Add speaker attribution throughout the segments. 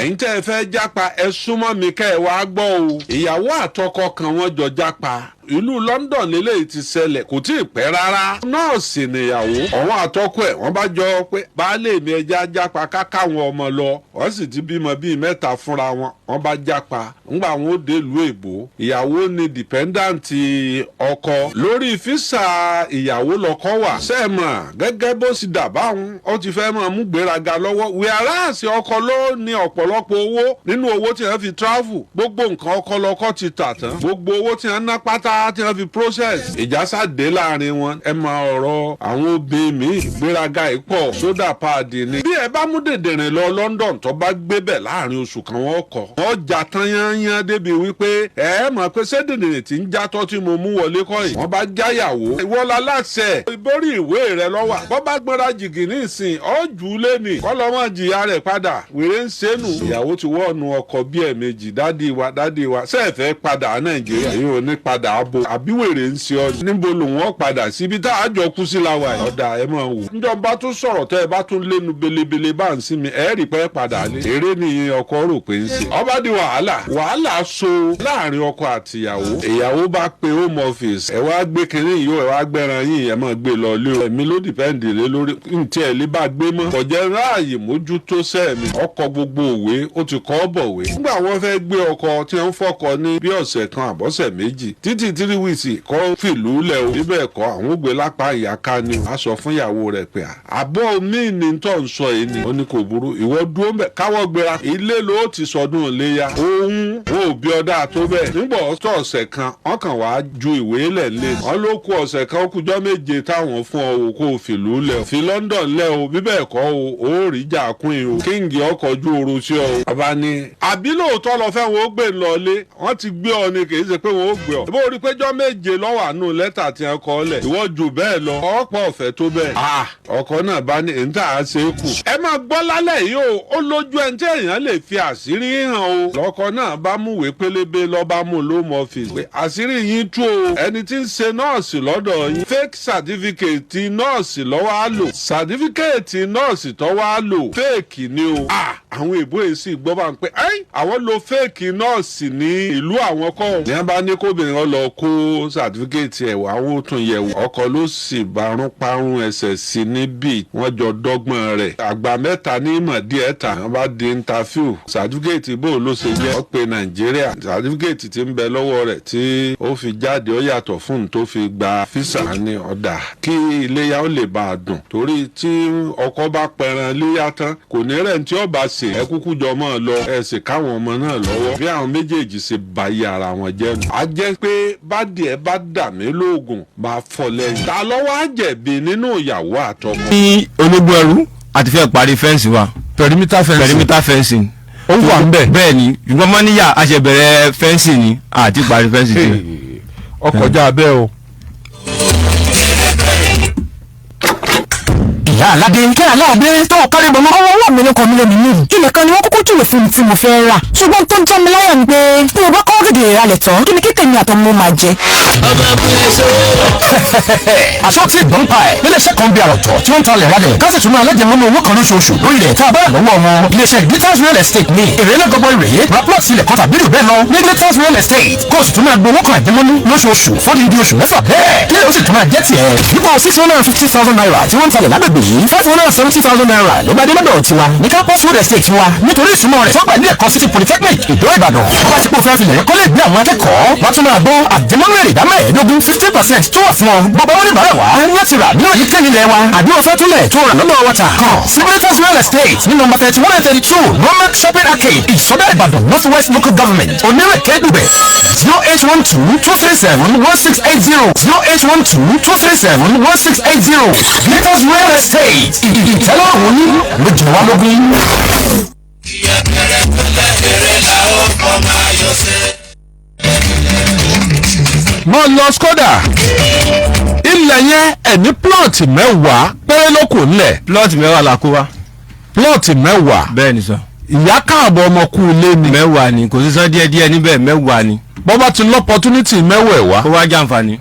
Speaker 1: Ẹ̀yin tẹ́ ẹ fẹ́ jápa, ẹ súnmọ́ mi kẹ́ ẹ wá gbọ́ o. Ìyàwó àtọkọ kan, wọ́n jọ jápa. Ìlú London lélẹ́yìí ti ṣẹlẹ̀, kò tí ì pẹ́ rárá. Nọ́ọ̀sì nìyàwó. Ọ̀wọ́n àtọkọ ẹ̀, wọ́n bá jọ pé, "Baálé mi, ẹja jápa káká àwọn ọmọ lọ." Wọ́n sì ti bímọ bíi mẹ́ta fúnra wọn. Wọ́n bá jápa. Ńgbà wọn ó dé ìlú èbó, ìyàwó ni dependent ọkọ. Lórí visa ìyàwó lọkọ wà sẹ́ẹ̀mọ̀ gẹ́gẹ́ bó sì dà báwọn, ó ti fẹ́ máa mú gbéraga lọ́wọ́, wíwárà ọkọ ló ní ọ̀pọ̀lọpọ̀ owó nínú owó tí wọ́n fi travel. Gbogbo nǹkan ọkọ lọkọ ti tà tán, gbogbo owó tí wọ́n ná pátá tí wọ́n fi process. Ìjà sáde láàrin wọn. Ẹ máa ọ̀rọ̀ àwọn obìnrin míì, gbéraga ìpọ̀ sódà páàdì ni. Bí ẹ bá mú dèdèrìn lọ London, tó bá gbé bẹ̀ láàrin oṣù kan, wọ́n kọ̀ wọ́n já tán yányán débi wípé ẹ mọ̀ pé ṣé dèdèrìn tí ń já tọ́ tí mo mú wọlé kọ́ yìí. Wọ́n bá jáyàwó ìwọ́lá láṣẹ ìborí ìwé rẹ lọ́wọ́. Bọ́ bá gbọ́ra jìgì ní ìsìn ọ́jú lẹ́nì kọ́lọ́mọ jìyà rẹ̀ padà. Wèrè ń sẹ́nu. Ìyàwó ti wọ́ọ̀nù ọkọ̀ bí ẹ̀ẹ̀mejì, "Daddy wa, daddy wa, ṣé ẹ fẹ́ padà Nàìjíríà?" Èyí ò ní padà abo àbí wèrè ń ṣe ọ? Níbo lòun ọ̀ padà síbi tá a jọ kú sí la wà yìí? Ọ̀dà, ẹ máa wò. Níjọ́ bá tún sọ̀rọ̀, tẹ́ ẹ bá tún lénu belebele bá ń sinmi, ẹ rí pẹ́ padà lé. Eré nìyẹn ọkọ rò pé ń ṣe. Ọba di wàhálà, wàhálà so láàrin ọkọ àtìyàwó. Ìyàwó bá pe Home Office, "Ẹ wá gbé kinní yìí ó, ẹ wá gbẹ́ran yìí, ẹ máa gbé lọ lé o. Ẹ̀mí ló depend lé lórí ntí ẹ̀ lè bá gbé mọ́. Kọjá ráàyè mójútó sẹ́ẹ̀mí." Ọkọ̀ gbogbo òwe ó ti kọ́ bọ̀wé. Nígbà wọ́n fẹ́ gbé ọkọ tí wọ́n fọkọ ní bí ọ̀sẹ̀ kan àbọ̀sẹ̀ 2 títí 3 weeks kọ́ fìlú lẹ̀ o. Bíbẹ̀ kọ́, àwọn ògbé lápá ìyáká ni. A sọ fún ìyàwó rẹ̀ pé àbọ̀ mí ni tó ń sọ yìí ni. Ó ní kò burú, ìwọ dúró mbẹ káwọ́ gbéra, ilé ló ti sọdún léya. Òun wọn ò bí ọdá tó bẹ́ẹ̀. Nígbà ọ̀tọ̀ ọ̀sẹ̀ kan, wọ́n kàn wá ju ìwé lẹ̀ lé wọn ló kú ọ̀sẹ̀ kan, ó kújọ́ 7 táwọn fún ọ o, kó o fìlú lẹ̀ o, fi London lẹ̀ o. Bíbẹ̀ kọ́ o, ó rí jà kún yìí o, kíngì ọkọ̀ ojú oorun sí ọ o. Bàbá ni àbí lóòótọ́ lọ fẹ́ wọn ó gbé lọ lé, wọ́n ti gbé ọ ni, kì í ṣe pé wọn ó gbé ọ. Bó o rí péjọ́ 7 lọ́wọ́ àánú lẹ́tà tí wọ́n kọ́ lẹ̀, ìwọ jù bẹ́ẹ̀ lọ, ọ̀pọ̀ ọ̀fẹ́ tó bẹ́ẹ̀. Ọkọ náà bá ní èyí tá a ṣe é kù. Ẹ máa gbọ́ lálẹ́ yìí o, ó lójú ẹni tí èèyàn lè fi àṣírí hàn o. Lọ́kọ náà bá múwèé pélébé lọ́ba mú ló mọ ọ́fíìsì pé àṣírí yín tú o. Ẹni tí ń ṣe nọ́ọ̀sì lọ́dọ̀ yín, fake certificate nọ́ọ̀sì lọ́wọ́ á lò. Certificate nọ́ọ̀sì tọ́wọ́ á lò, fake ni o. Àwọn èbó yìí sì gbọ́ bá ń pẹ́ ẹ́ àwọn lo fake nọ́ọ̀sì ní ìlú àwọn kọ́. Ní wọ́n bá ní kóbìnrin ọ lọ kó certificate ẹ̀ wá, àwọn ó tún yẹ̀ wò. Ọkọ ló sì barún parun ẹsẹ̀ sí níbí, wọ́n jọ dọ́gbọ́n rẹ̀. Àgbà mẹ́ta ní ìmọ̀ díẹ̀ ta. Wọ́n bá di interview, certificate bó ló ṣe jẹ́? Wọ́n pe Nàìjíríà, certificate tí ń bẹ lọ́wọ́ rẹ̀ tí ó fi jáde, ó yàtọ̀ fún un tó fi gba visa. Ní ọ̀dà, kí iléyà ó lè bá a dùn, torí tí ọkọ bá pẹran iléyà tán, kò ní rẹ̀ tí ó bá ṣe, ẹ kúkú jọ mọ́ ọ lọ, ẹ sì káwọn ọmọ náà lọ́wọ́. Bí àwọn méjèèjì ṣe bá yí ara wọn jẹ́ nù. A jẹ́ pé bádìí bá dà mí lóògùn, máa fọ́ lẹ́yìn. Ta ló wá jẹ̀bi nínú ìyàwó àtọkọ?
Speaker 2: Ní ológun ẹrú àti fẹ́ parí fence wa.
Speaker 3: Perimeter fencing.
Speaker 2: Perimeter fencing.
Speaker 3: Ó wà ń bẹ̀.
Speaker 2: Bẹ́ẹ̀ ni, ṣùgbọ́n mọ́níyà a ṣe bẹ̀rẹ̀ fencing ni, àti parí fencing ti.
Speaker 3: Ọkọjá abẹ́ o.
Speaker 4: Ìyá aládé, kí aláàdé tó kárí bọ̀ mọ́. Ọwọ́ ọwọ́ mi ló kọ́ mi lónìí nìyí. Ilẹ̀ kan ni wọ́n kúkú jùlọ fún mi tí mo fẹ́ rà, ṣùgbọ́n tó ń jẹ́ mi láyà ni pé bí mo bá kọ́ gèdè ìralẹ̀ tán, kí ni kí tèmi àtọmọ máa jẹ?
Speaker 5: Aṣọ tí ìgbọ́n pa ẹ̀ níléeṣẹ́ kan bí àròtọ̀ tí wọ́n ń talẹ̀ ralẹ̀, káṣí tún máa lẹ́jẹ̀ mọ́nú owó kan lóṣooṣù lórí ilẹ̀ tá a bá rà lọ́wọ́ wọn. Iléeṣẹ́ Glitters Real Estate ní èrè lọ́gọ́bọ̀ ìrèé. Ra plot ilẹ̀ kan tàbí jù bẹ́ẹ̀ lọ ní Glitters Real Estate, kó o sì tún máa gbowó kan àjẹmọ́nú lóṣooṣù fọ́dí oṣù 6 bẹ́ẹ̀, kí lè o sì tún máa jẹ́ tiẹ̀. Dípò ₦650,000 tí wọ́n ń talẹ̀ lágbègbè yìí, ₦570,000 ló bá dé lọ́dọ̀ tiwa ní Campus Real Estate wa, nítorí ìsúnmọ́ rẹ̀ tó pẹ̀lú ẹ̀kọ́ City Polytechnic Ìdó Ìbàdàn. Wọ́n bá ti kó fẹ́ filẹ̀ kọ́lé gbé àwọn akẹ́kọ̀ọ́, wọ́n tún máa gbọ́ àjẹmọ́nú èrè ìdá 15, 15%, tó wà fún ọ. Gbogbo wọn ní bàárà wá láti rà nínú èyíkéyìí ilẹ̀ wa, àbí o fẹ́ túnlẹ̀ tó rà lọ́dọ̀ wa tà. Kàn sí Glitters Real Estate ní nọ́mbà 31 and 32 Romac Shopping Arcade, Ìsọdá, Ìbàdàn North West Local Government, Onírèké, Dùgbẹ̀. 08122371680, 08122371680. Glitters Real Estate, ìtẹ́lọ́rùn yín ló jẹ wá lógún.
Speaker 6: Eré la ó kọ́ máa yọ sí.
Speaker 1: Mo lọ Skoda, ilẹ̀ yẹn ẹ̀ ní plot 10 péré ló kù ńlẹ̀.
Speaker 2: Plot 10 la kó wa.
Speaker 1: Plot 10?
Speaker 2: Bẹ́ẹ̀ ni sọ.
Speaker 1: Ìyá káàbọ̀, ọmọ kú ilé ni.
Speaker 2: 10 ni, kò sí sọ díẹ̀ díẹ̀ níbẹ̀, 10 ni.
Speaker 1: Bọ́ bá ti l'opportunity mẹ́wẹ̀ẹ̀wá.
Speaker 2: Kó wá jàǹfààní.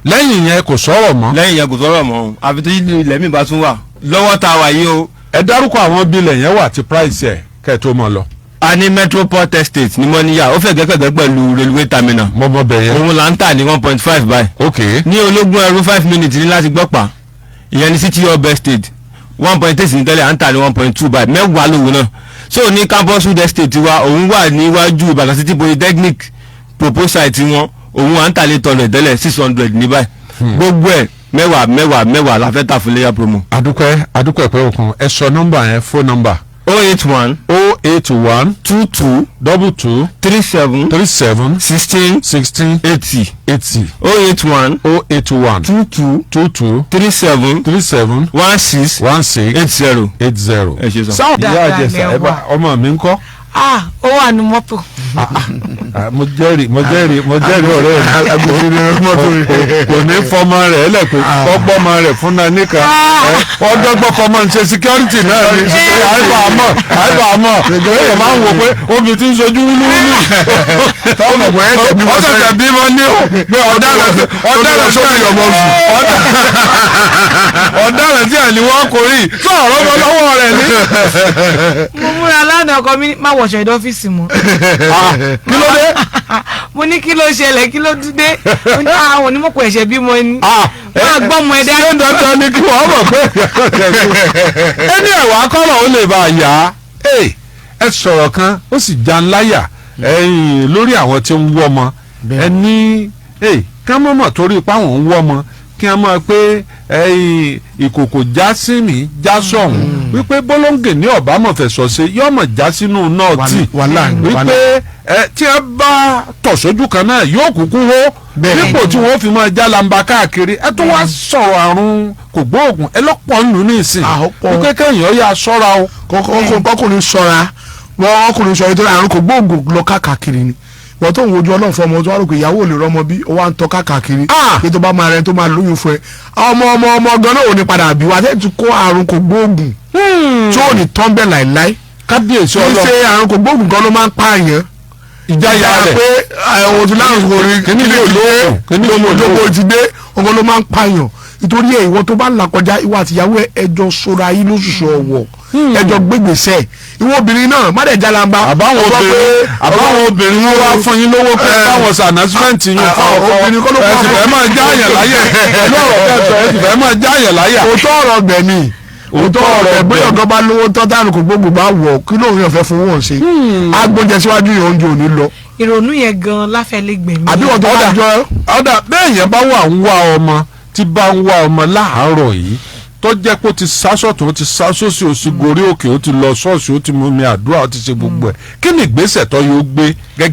Speaker 1: Lẹ́yìn yẹn, kò sọ̀rọ̀ mọ́.
Speaker 2: Lẹ́yìn yẹn, kò sọ̀rọ̀ mọ́ o, àfi tó ilẹ̀ mi bá tún wà lọ́wọ́ tá a wà yìí o.
Speaker 1: Ẹ dárúkọ àwọn bí ilẹ̀ yẹn wà àti price ẹ̀. Kẹ́ ẹ tó mọ̀ lọ.
Speaker 2: A ní Metroport Estate ní Mọ́níyà, ó fẹ́ gẹ́gẹ́ pẹ̀lú railway terminal.
Speaker 1: Mo mọ bẹ̀ yẹn.
Speaker 2: Òun là ń tà ní 1.5 báyìí. Ní Ológun Ẹrú, 5 minutes ní láti gbọ́pà, ìyẹn ní City Hub Estate, 1.8 ní tẹ́lẹ̀, à ń tà ní 1.2 báyìí, mẹ́wàá lòun náà. So ní Campus Wood Estate wa, òun wà níwájú Ìbàdàn City Polytechnic proposed site wọn, òun à ń tà ní 800 tẹ́lẹ̀, 600 ní báyìí. Gbogbo ẹ̀, mẹ́wàá mẹ́wàá mẹ́wàá la fẹ́ tà fún iléyá promo.
Speaker 1: Adúpẹ́, adúpẹ́ pé òkun. Ẹ sọ nọ́mbà yẹn, phone number.
Speaker 2: 081
Speaker 1: 081
Speaker 2: 22
Speaker 1: 22
Speaker 2: 37
Speaker 1: 37
Speaker 2: 16
Speaker 1: 16
Speaker 2: 80.
Speaker 1: 80.
Speaker 2: 081
Speaker 1: 081
Speaker 2: 22
Speaker 1: 22
Speaker 2: 37
Speaker 1: 37
Speaker 2: 16
Speaker 1: 16
Speaker 2: 80.
Speaker 1: 80.
Speaker 2: Ẹ ṣe sọ.
Speaker 1: Sáwọn ìyá
Speaker 7: Dáadáa
Speaker 1: àjẹsà
Speaker 7: lẹ
Speaker 1: ẹ bá
Speaker 7: wà.
Speaker 1: ọmọ mi ń kọ́.
Speaker 7: Ah, ó wà ní mọ́tò.
Speaker 1: Ah, mo jẹ́rìí, mo jẹ́rìí, mo jẹ́rìí ọ̀rẹ́ mi. Kò ní fọmọ rẹ̀ lẹ́pẹ́ kọ́gbọ́mọ rẹ̀ fúnra nìkan. Ọdọ́gbọ́n fọmọ ń ṣe security náà ni. Àìbá àmọ́, àìbá àmọ́, èèyàn máa ń wò pé omi ti ń sojú wúlúwúlú. Ọ̀sẹ̀sẹ̀ bímọ ní o pé ọ̀daràn sórí ọmọ sùn, ọ̀daràn tí àní wọ́n kò rí sọ̀rọ̀ ọmọ lọ́wọ́ rẹ̀ ní.
Speaker 7: Mo múra lánàá, ọkọ mi ní, má wọṣọ ìdí ọ́fíìsì mọ́.
Speaker 1: Kí ló dé?
Speaker 7: Mo ní, kí ló ṣẹlẹ̀? Kí ló dé? Ó ní àwọn onímọ̀kò ẹ̀ṣẹ̀ bímọ ni, máa gbọ́mọ ẹ dání.
Speaker 1: Ṣé dandan ni kí wọ́n mọ̀ pé ẹni ẹ̀wà kọ́rọ̀ ó lè bá a yá? Ẹ sọ̀rọ̀ kan, ó sì já ńláyà ẹ̀yìn lórí àwọn tí ń wọ́ ọmọ. Ẹ ní ká mọ̀mọ̀ torí pé àwọn ń wọ́ ọmọ, kí wọ́n máa pé ẹ̀yìn ìkòkò já sí mi já sọ̀hún, wípé bọ́lọ́ǹgì ní ọ̀bámọ̀ fẹ̀sọ̀ ṣe yọ̀mọ̀ já sínú náà tì
Speaker 5: Wàhálà.
Speaker 1: wípé ẹ tí ẹ bá tọ̀ sójú kan náà yóò kúkú hó dípò tí wọ́n fi máa já lamba káàkiri. Ẹ tún wá sọ̀rọ̀ àrùn kògbóògùn, ẹ lọ́pọ̀ ń lù ní ìsìn
Speaker 5: Ah, ó pọ̀.
Speaker 1: wípé kéèyàn yà sọ́ra o.
Speaker 5: Kọkùnrin ṣọ́ra wọn, ọkùnrin ṣọ́ra, nítorí àrùn kò gbóògùn lọ káàkiri ni. Wọ́n tó ń wojú Ọlọ́run fún ọmọ, tó wá rò pé ìyàwó ò lè rọmọ bí, ó wá ń tọ́ káàkiri pé tó bá máa rẹ tó máa lóyún fún ẹ, ọmọ ọmọ ọmọ gan náà ò ní padà bí wa tẹ́ ti kó àrùn kò gbóògùn tí ò ní tán bẹ́ẹ̀ láìláì.
Speaker 1: Kábíyèsí
Speaker 5: Kì í
Speaker 1: Ọlọ́run.
Speaker 5: ṣe àrùn kò gbóògùn gan ló máa ń pààyàn.
Speaker 1: Ìjáyà rẹ̀
Speaker 5: pé ohun tí láàrùn kò rí
Speaker 1: Kíní yóò lóògùn, kíní yóò lóògùn.
Speaker 5: lóògùn ti dé ọgọ́ ló máa ń pààyàn. Nítorí ẹ, ìwọ tó bá ń là kọjá, ìwọ àtìyàwó ẹ, ẹjọ́ sora yín lóṣooṣù ọwọ́, ẹjọ́ gbégbèsè. Ìwọ obìnrin náà má dẹ̀ jalamba.
Speaker 1: Àbáwọn obìnrin wọn wá fún yín lówó pé káwọn ṣe announcement yín fún ọkọ.
Speaker 5: Obìnrin kọ́ ló
Speaker 1: Ẹ sì fẹ́ máa já àyàn láyà pẹ̀lú ọ̀rọ̀ kẹsàn, ẹ sì fẹ́ máa já àyàn láyà.
Speaker 5: Òótọ́ ọ̀rọ̀ ọgbẹ̀ ni, òótọ́ ọ̀rọ̀ ẹ̀. Bóyá ọ̀gá bá lówó tán, táàrùn kò gbógun bá wọ̀, kí lóun yàn fẹ́ fowó hàn ṣe? Agbóúnjẹ síwájú yẹn, oúnjẹ ò ní lọ.
Speaker 7: Ìrònú yẹn gan láfẹ́ lè gbẹ̀mí.
Speaker 5: Àbí wọ́n tó bá jọ.
Speaker 1: Ọ̀dà bẹ́ẹ̀ yẹn bá wà ń wá ọmọ, tí bá ń wá ọmọ láàárọ̀ yìí, tó jẹ́ pé ó ti sá sọ́tún, ó ti sá sósì, ó sì gorí òkè, ó ti lọ ṣọ́ọ̀ṣì, ó ti mú mi àdúrà, ó ti ṣe gbogbo ẹ̀, kí ni ìgbésẹ̀ tó yóò gbé gẹ́gẹ́.